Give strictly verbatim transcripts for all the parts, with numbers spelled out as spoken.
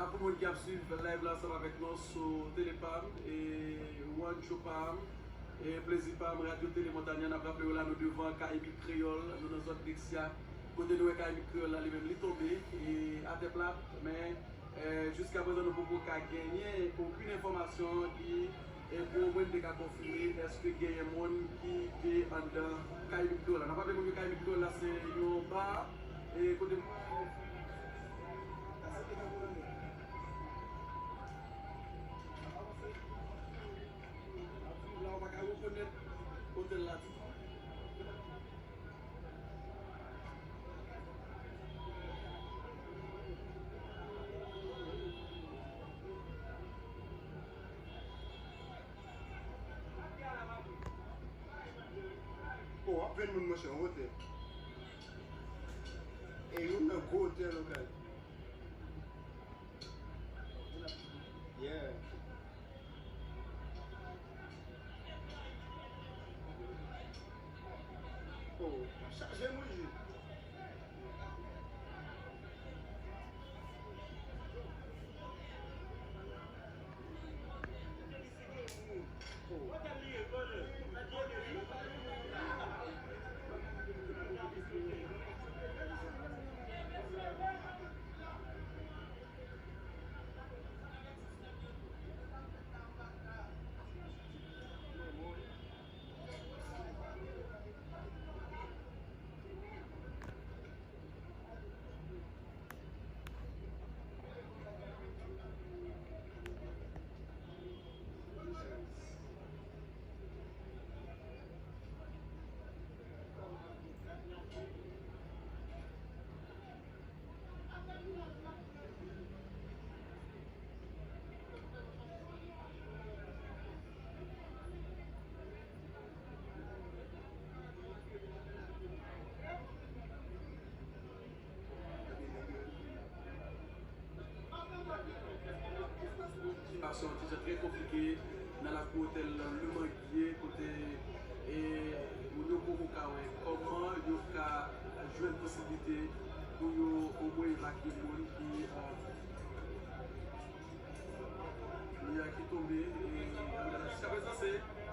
Pou moun ki ap swiv live la ansanm avèk nou sou Tele Pam, e One Show Pam, e Plezi Pam, Radyo Tele Montanya, n ap raple w la, nou devan Karayibik Kreyòl, nou nan zòn Dexia, kote nou wè Karayibik Kreyòl la, li menm, li tonbe, e atè plat, men, e, jiska prezan, nou poko ka genyen okenn enfòmasyon ki e pou omwen te ka konfime èske genyen moun ki te anndan Karayibik Kreyòl la. N ap raple moun yo Karayibik Kreyòl la se yon ba, e kote la ou pa ka rekonèt otèl la ditou. O, w ap jwenn moun, monchè, yon otèl. E youn nan gwo otèl lokal. Yeah. O, w ap chaje moun, wi. Sitiyasyon an ti jan trè konplike nan lakou otèl Le Manguier, kote, e, moun yo poko ka wè kòman yo ka jwenn posiblite pou yo omwen evakye moun ki, e, Li a ki tonbe, e, anndan la. Jiska prezan, se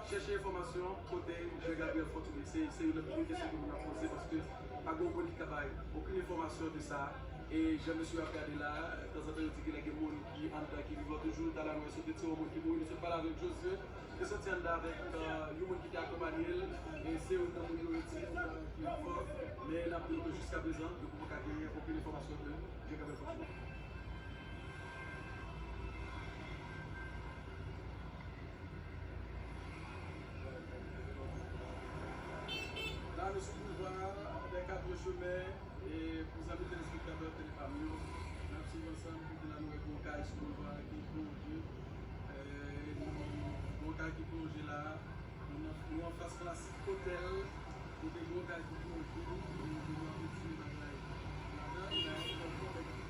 chèche enfòmasyon kote Jean Gabriel Fortuné. Se, se youn nan pi gwo kesyon ke moun ap poze, paske pa gen moun ki ka bay okenn enfòmasyon de sa. E jan mesye yo ap gade la, tanzantan yo di genlè gen moun ki anndan ki vivan toujou. Talè a nou wè sot de ti moun ki mouri, nou sot pale avèk Josue, ki soti anndan avèk, e, yon moun ki te akonpanye l. E se youn nan moun yo retire anndan ki vivan. Men n ap di nou ke jiska prezan, yo poko ka genyen okenn enfòmasyon de Jean Gabriel Fortuné. La, nou sou boulva dè Katrechemen, e pou zanmi telespektatè Tele Pam yo, n ap swiv ansanm, kote la nou wè gon kay sou boulva ki plonje, e, gon kay ki plonje la, nou, nou anfas klasik otèl, kote gon kay ki plonje, e, nou ap retire bagay ladan, e,